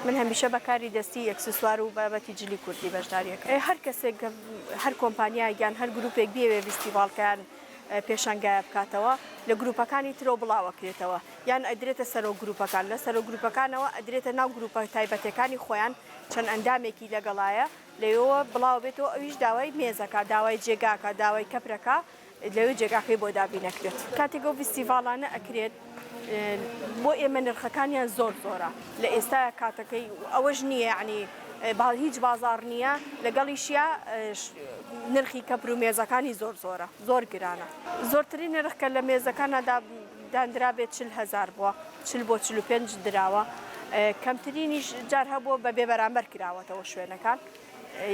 من هەمیشە بە کاری دەستی ئێکسسوار و بابەتی جلی کوردی بەشداری ئەکەم. هەر کەسێک هەر کۆمپانیایەک یان هەر گروپێک بیەوێ ڤیستیڤاڵکەیان پێشانگایە بکاتەوە لە گروپەکانی ترەوە بڵاوەکرێتەوە یان ئەدرێتە سەرۆک گروپەکان لە سەرۆک گروپەکانەوە ئەدرێتە ناو گروپە تایبەتەکانی خۆیان چەند ئەندامێکی لەگەڵایە لەوێوە بڵاوبێتەوە ئەویش داوای مێزەکە داوای جێگاکە داوای کەپرەکە لەوێ جێگاکەی بۆ دابین ئەکرێت. کاتێک ئەو ڤیستیڤاڵانە ئەکرێت بۆ ئێمە نرخەکانیان زۆر زۆرە لە ئێستا کاتەکەی ئەوەش نییە یعنی هیچ بازاڕ نییە لەگەڵیشیا نرخی کەپر و مێزەکانی زۆر زۆرە زۆر گرانە. زۆرترین نرخ کە لە مێزەکانا داندرابێت 40 هەزار بووە 40 بۆ 45 دراوە کەمترینیش جار هەبووە بە بێبەرامبەر کراوەتەوە شوێنەکان.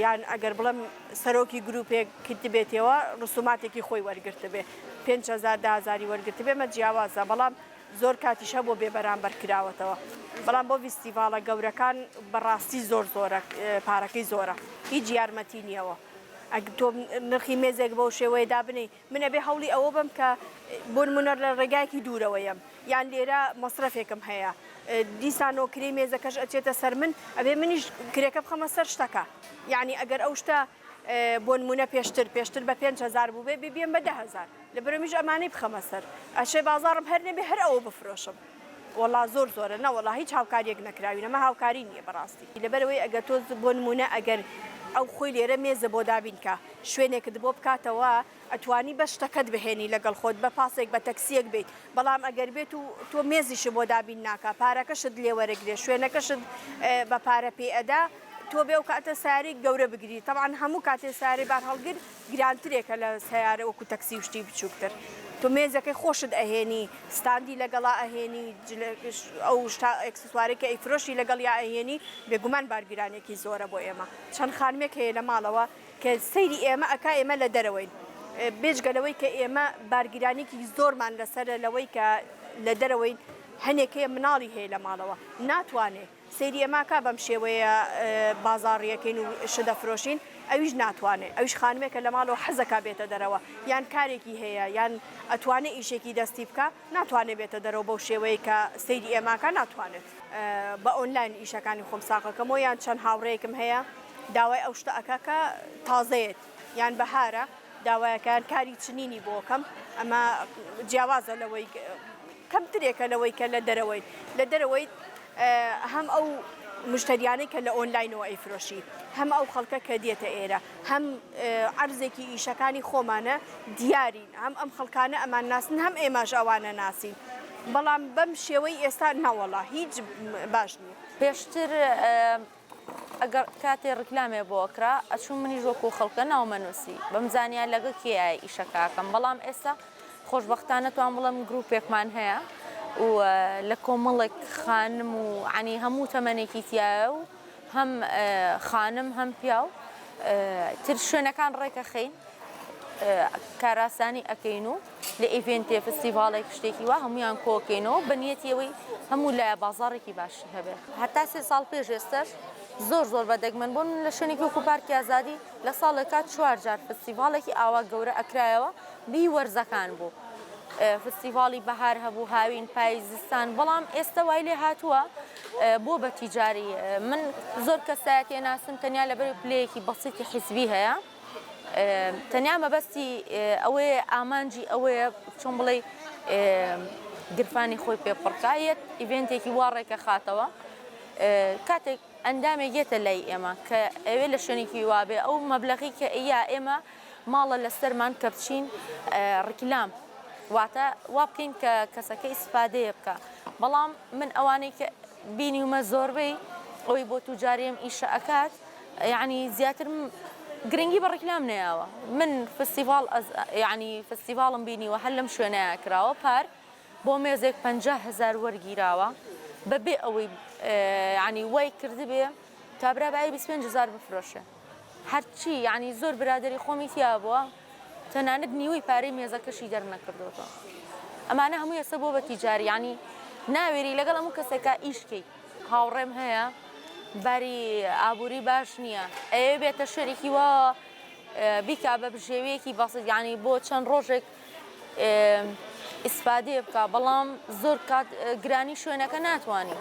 یان ئەگەر بڵێم سەرۆکی گروپێک کردبێتەوە ڕسوماتێکی خۆی وەرگرتبێ 5000 دە هەزاری وەرگرتبێ مە جیاوازە بەڵام زۆر کاتیش هەبوو بێ بەرامبەر کراوەتەوە بەڵام بۆ ڤیستیڤاڵە گەورەکان بەڕاستی زۆر زۆرە پارەکەی زۆرە هیچ یارمەتی نییەوە ئەگ تۆ نرخی مێزێک بەو شێوەیە دابنێی من ئەبێ هەوڵی ئەوە بەم کە بۆ نمونە لە ڕێگایەکی دوورەوە یەم یان لێرە مەسرەفێکم هەیە دیسانەوە کرێی مێزەکەش ئەچێتە سەر من ئەبێ منیش کرێکە بخەمە سەر شتەکە یعنی ئەگەر ئەو شتە بۆ نمونە پێشتر پێشتر بە 5000 بوو بێ بێم بە 10000 لەبەرمیش ئەمانەی بخەمە سەر ئەشێ بازاڕم هەر نەبێ هەر ئەوە بفرۆشم وەڵا زۆر زۆرە نەوەڵا هیچ هاوکاریەک نەکراوین ئەمە هاوکاری نییە بەڕاستی لەبەرئەوەی ئەگەر تۆ بۆ نمونە ئەگەر ئەو خۆی لێرە مێزە بۆ دابین کا شوێنێکت بۆ بکاتەوە ئەتوانی بەس شتەکەت بهێنی لەگەڵ خۆت بە پاسێک بە تەکسیەک بیت بەڵام ئەگەر بێت و تۆ مێزیشت بۆ دابین ناکا پارەکەشت لێ وەرەگرێ شوێنەکەشت بە پارە پێ ئەدا تۆ بێ ئەو کاتە سەیارەی گەورە بگری تەبعەن هەموو کاتێ سەیارەی بارهەڵگر گرانترێکە لە سەیارە وەکو تەکسی و شتی بچووکتر تۆ مێزەکەی خۆشت ئەهێنی ستاندی لەگەڵا ئەهێنی ئەو شتا ئێکسسوارەی کە ئەیفرۆشی لەگەڵیا ئەهێنی بێگومان بارگرانێکی زۆرە بۆ ئێمە چەند خانمێک هەیە لە ماڵەوە کە سەیری ئێمە ئەکا ئێمە لە دەرەوەین بێجگە لەوەی کە ئێمە بارگرانێکی زۆرمان لەسەرە لەوەی کە لە دەرەوەین هەنێک هەیە مناڵی هەیە لە ماڵەوە ناتوانێ سەیری ئێمە کا بەم شێوەیە بازاڕیەکەین و شت دەفرۆشین ئەویش ناتوانێ ئەویش خانمێکە لە ماڵەوە حەزەکا بێتە دەرەوە یان کارێکی هەیە یان ئەتوانێ ئیشێکی دەستی بکا ناتوانێ بێتە دەرەوە بەو شێوەیە کە سەیری ئێماکە ناتوانێت. بە ئۆنلاین ئیشەکانی خۆم ساغەکەمەوە یان چەند هاوڕێیەکم هەیە داوای ئەو شتە ئەکا کە تازەیەت یان بەهارە داوایەکە یان کاری چنینی بۆ کەم ئەمە جیاوازە لەوەی کەمترێکە لەوەی کە لە دەرەوەیت لە دەرەوەیت هەم ئەو مشتریانەی کە لە ئۆنلاینەوە ئەیفرۆشی هەم ئەو خەڵکە کە دێتە ئێرە هەم عەرزێکی ئیشەکانی خۆمانە دیارین هەم ئەم خەڵکانە ئەمان ناسن هەم ئێمەش ئەوانە ناسین بەڵام بەم شێوەی ئێستا نەوەڵا هیچ باش نییە. پێشتر ئەگەر کاتێ ڕیکلامێ بۆ ئەکرا ئەچووم منیش وەکوو خەڵکە ناومە نووسی بمزانیا لەگە کێیا ئیشەکە ئەکەم بەڵام ئێستا خۆشبەختانە توان بڵێم گروپێکمان هەیە و لە کۆمەڵێک خانم و عنی هەموو تەمەنێکی تایە و هەم خانم هەم پیاو تر شوێنەکان ڕێکەخەین کاراسانی ئەکەین و لە event ێ فستیڤاڵێک شتێکی وا هەمویان کۆکەینەوە بە نیەتی ئەوەی هەموو لایە بازاڕێکی باشی هەبێ. هەتا سێ ساڵ پێش ئێستاش زۆر زۆر بە دەگمەن بۆ لە شوێنێکی وەکو پارکی ئازادی لە ساڵێکا چوار جار فستیڤاڵێکی ئاوا گەورە ئەکرایەوە بی وەرزەکان بوو فستیڤاڵی بەهار هەبوو هاوین پایز زستان بەڵام ئێستا وای لێ هاتووە بۆ بە تیجاری من زۆر کەسایەتی ناسم تەنیا لەبەر پلەیەکی بەسیتی حیزبی هەیە تەنیا مەبەستی ئەوەیە ئامانجی ئەوەیە چۆن بڵێی گرفانی خۆی پێ پڕکا یەک event ێکی وا ڕێکە خاتەوە کاتێک ئەندامێک یەتە لای ئێمە کە ئەوێ لە شوێنێکی وابێ ئەو مەبلەغی کە ئەیا ئێمە ماڵە لەسەرمان کە بچین ڕیکلام واتە وا بکەین کە کەسەکە ئیسفادەیە بکە بەڵام من ئەوانەی کە بینیومە زۆربەی ئەوەی بۆ توجاریم ئیشە ئەکات یەعنی زیاتر گرنگی بە ڕیکلام نەیاوە من فستیڤاڵ یەعنی فستیڤاڵم بینیوە هەر لەم شوێنەیە کراوە پار بۆ مێزێک 50 هەزار وەرگیراوە بەبێ ئەوەی یەعنی وای کردبێ کابرا بای 25 هەزار بفرۆشێ هەرچی یەعنی زۆر برادری خۆمی تیا بووە تەنانەت نیوەی پارەی مێزەکەشی دەرنەکردوەوە ئەمانە هەموو ئێستا بۆ بە تیجاری یەعنی ناوێری لەگەڵ هەموو کەسێکا ئیش کەی هاوڕێم هەیە باری ئابووری باش نییە ئەیەوێ بێتە شوێنێکی وا بیکا بە بژێویەکی بەسیت یعنی بۆ چەند ڕۆژێک ئیسفادەیە بکە بەڵام زۆر کات گرانی شوێنەکە ناتوانانی.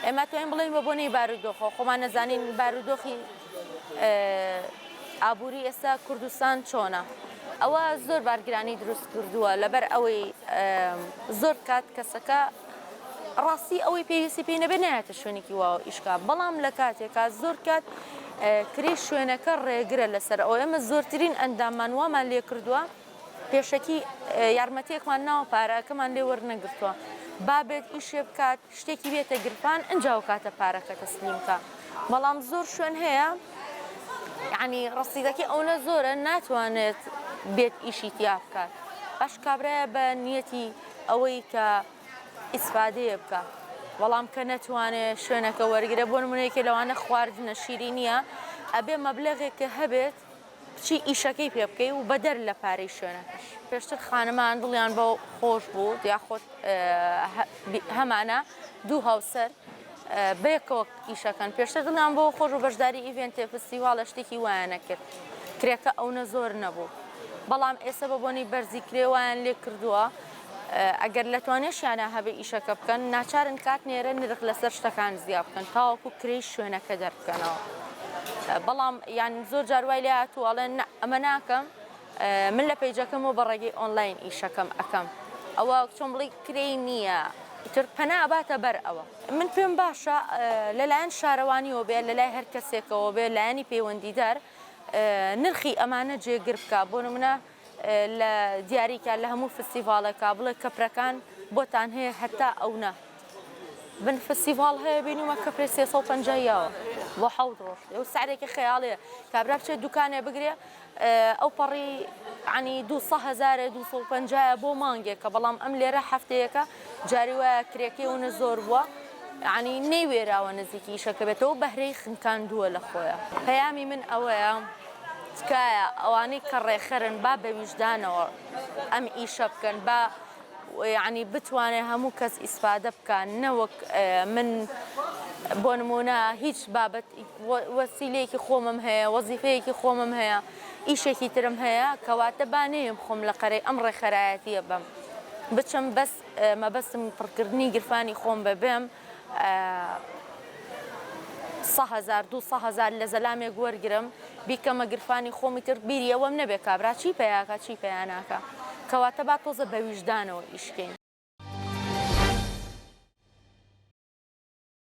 ئێمە توانین بڵێین بە بۆنەی بارودۆخەوە خۆمان نەزانین بارودۆخی ئابووری ئێستا کوردستان چۆنە ئەوە زۆر بارگرانی دروست کردووە لەبەر ئەوەی زۆر کات کەسەکە ڕاستی ئەوەی پێویستی پێی نەبێ نایەتە شوێنێکی واوە ئیشکا بەڵام لە کاتێکا زۆر کات کرێی شوێنەکە ڕێگرە لەسەر ئەو ئێمە زۆرترین ئەندامان وامان لێ کردووە پێشەکی یارمەتیەکمان ناوە پارەکەمان لێ وەرنەگرتووە با بێت ئیشێ بکات شتێکی بێتە گرفان ئنجا ئەو کاتە پارەکە تەسلیم کا بەڵام زۆر شوێن هەیە یعنی ڕەسیدەکەی ئەونە زۆرە ناتوانێت بێت ئیشی تیا بکات باش کابرایە بە نیەتی ئەوەی کە ئیسفادەیە بکە بەڵام کە نەتوانێ شوێنەکە وەرگرە بۆ نمونەیەکێ لەوانە خواردنە شیرینیە ئەبێ مەبلەغێک کە هەبێت بچی ئیشەکەی پێ بکەی و بەدەر لە پارەی شوێنەکەش. پێشتر خانمان دڵیان بەو خۆش بوو یاخود هەمانە دوو هاوسەر بەیەکەوە ئیشەکەن پێشتر دڵیان بەوە خۆش و بەشداری event ێ فستیواڵە شتێکی وایان نەکرد کرێکە ئەونە زۆر نەبوو بەڵام ئێستا بە بۆنەی بەرزی کرێ وایان لێ کردووە ئەگەر لە توانێشیانە هەبێ ئیشەکە بکەن ناچارن کات نێرە نرخ لەسەر شتەکان زیا بکەن تاوەکو کرێی شوێنەکە دەربکەنەوە بەڵام یان زۆر جار وای لێ هاتووە ئەڵێن نا ئەمە ناکەم من لە page ەکەمەوە بە ڕێگەی ئۆنلاین ئیشەکەم ئەکەم ئەوە چۆن بڵێی کرێی نییە ئیتر پەنا ئەباتە بەر ئەوە. من پێم باشە لەلایەن شارەوانیەوە بێ لەلای هەر کەسێکەوە بێ لایەنی پەیوەندیدار نرخی ئەمانە جێگر بکا بۆ نمونە لە دیاریکە لە هەموو فستیڤاڵێکا بڵێ کەپرەکان بۆتان هەیە هەتا ئەونە بن فستیڤاڵ هەیە بینیومە کەپرێ 350 یاوە بۆ حەوت ڕۆژ ئەو سعرێکی خەیاڵیە کابرا بچێت دوکانێ بگرێ ئەو پەڕی عنی 200 هەزارێ 250 بۆ مانگێکە بەڵام ئەم لێرە هەفتەیەکە جاری وایە کرێکەی ئەونە زۆر بووە یعنی نەیوێراوە نزیکی ئیشەکە بێتەوە بەهرەی خنکاندووە لە خۆیان پەیامی من ئەوەیە تکایە ئەوانەی کە ڕێکخەرن با بە ویژدانەوە ئەم ئیشە بکەن با یعنی بتوانێ هەموو کەس ئیسفادە بکە نەوەک من بۆ نمونە هیچ بابەت وەسیلەیەکی خۆمم هەیە وەزیفەیەکی خۆمم هەیە ئیشێکی ترم هەیە کەواتە با نەیەم خۆم لە قەرەی ئەم ڕێکخەرایەتیە بەم بچم بەس مەبەستم پڕکردنی گرفانی خۆم بە بێم سەهەزار دووسەهەزار لە زەلامێک وەرگرم بیکەمە گرفانی خۆمی تر بیری ئەوەم نەبێ کابرا چی پیاکە چی پیا ناکا کەواتە با تۆزە بە ویژدانەوە ئیش کەین.